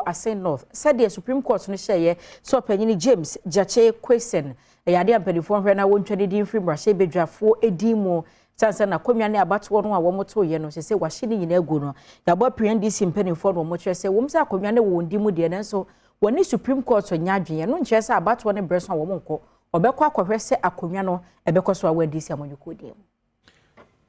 Assin North, sɛdeɛ Supreme Court no hyɛeɛ sɛ ɔpanyini James Gyakye Quayson, ɛyɛ adeɛ a mpanimfoɔ nhwɛ na wɔntwa ne din firi mmarahyɛbadwafoɔ edin mu, sane sɛ n'akonnwa ne abatoɔ no a wɔtoeɛ no sɛ wahye ne nyinaa agu no. Yɛabɔ apiri NDC mpanimfoɔ no, wɔn kyerɛ sɛ wɔn sɛ akonnwa no wɔ wɔn di mu deɛ, nanso wɔne Supreme Court nya adwene no nkyerɛ sɛ abatoɔ no berɛ so a wɔn nkɔ, ɔbɛkɔ akɔhwɛ sɛ akonnwa no ɛbɛkɔ so a wɔ NDC amanyɔkuo din mu.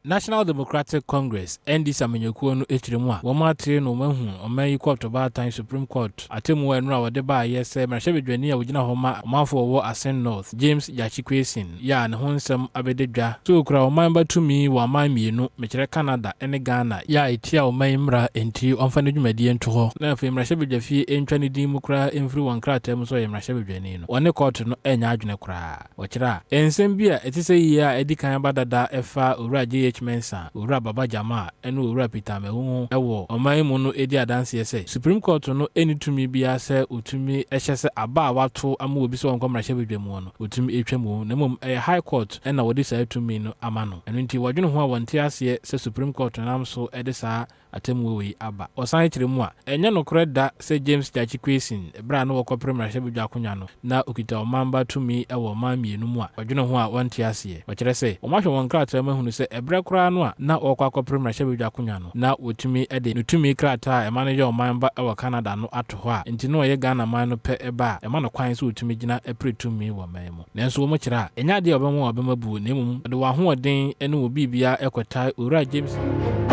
National Democratic Congress, NDC amanyɔkuo no akyerɛ mu a wɔn atere no, wɔn ahu ɔman yi kɔɔto baatan, Supreme Court, atemmu ɛno a wɔde baayɛ sɛ mmarahyɛbadwani a wɔgyina hɔ ma ɔmanfoɔ wɔwɔ Assin North, James Gyakye Quayson, yɛ a ne ho nsɛm abɛda dwa sɛ okura ɔman ba tumi wɔ aman mmienu, mekyerɛ Canada ne Ghana, yɛ a ɛtia ɔman yi mmara, nti ɔmfa ne dwumadie nto hɔ na afei mmarahyɛbadwafie ntwa ne din mu koraa mfiri wɔn krataa mu sɛ ɔyɛ mmarahyɛbadwani no. Wɔne kɔɔto no ɛnyɛ adwene koraa. Wɔkyerɛ a nsɛm bi a ɛte sɛ yie a ɛdi kan ba dada ɛfa Owura J.H. Mensah, Owura Baba Jama ɛne Owura Peter Amewu ho ɛwɔ ɔman yi mu no edi adanseɛ sɛ Supreme Court no ɛni tumi biara sɛ otumi ɛhyɛ sɛ aba a wato ama obi sɛ ɔnkɔ mmarahyɛbadwa mu no otumi etwa mu, na mmom ɛyɛ High Court ɛna wɔde saa tumi no ama no. Ɛno nti wɔdwene ho a, wɔnte aseɛ sɛ Supreme Court nam so ɛde saa atemmuo wei aba. Ɔsan kyerɛ mu a, ɛnyɛ nokorɛ da sɛ James Gyakye Quayson, berɛ a na wɔkɔpere mmarahyɛbadwa akonnwa no, na okita ɔman ba tumi wɔ ɔman mmienu mu a, ɔdwene ho a wɔnte aseɛ. Wɔkyerɛ sɛ wɔahwɛ wɔn krataa mu ahunu sɛ ɛberɛ koraa no a na wɔkɔ akɔpere mmarahyɛbadwa akonnwa no, na wɔtumi de ne tumi krataa a ɛma no yɛ ɔman ba wɔ Canada no ato hɔ a, nti na ɔyɛ Ghana man no pɛ ba a ɛma no kwan sɛ wɔtumi gyina pere tumi wɔ man mu. Nanso wɔn kyerɛ a, ɛnyɛ adeɛ a wɔbɛma wɔn abɛma buo, na mmom wɔde wɔn ahoɔden ne wɔn biribiara ɛkɔtae Owura James.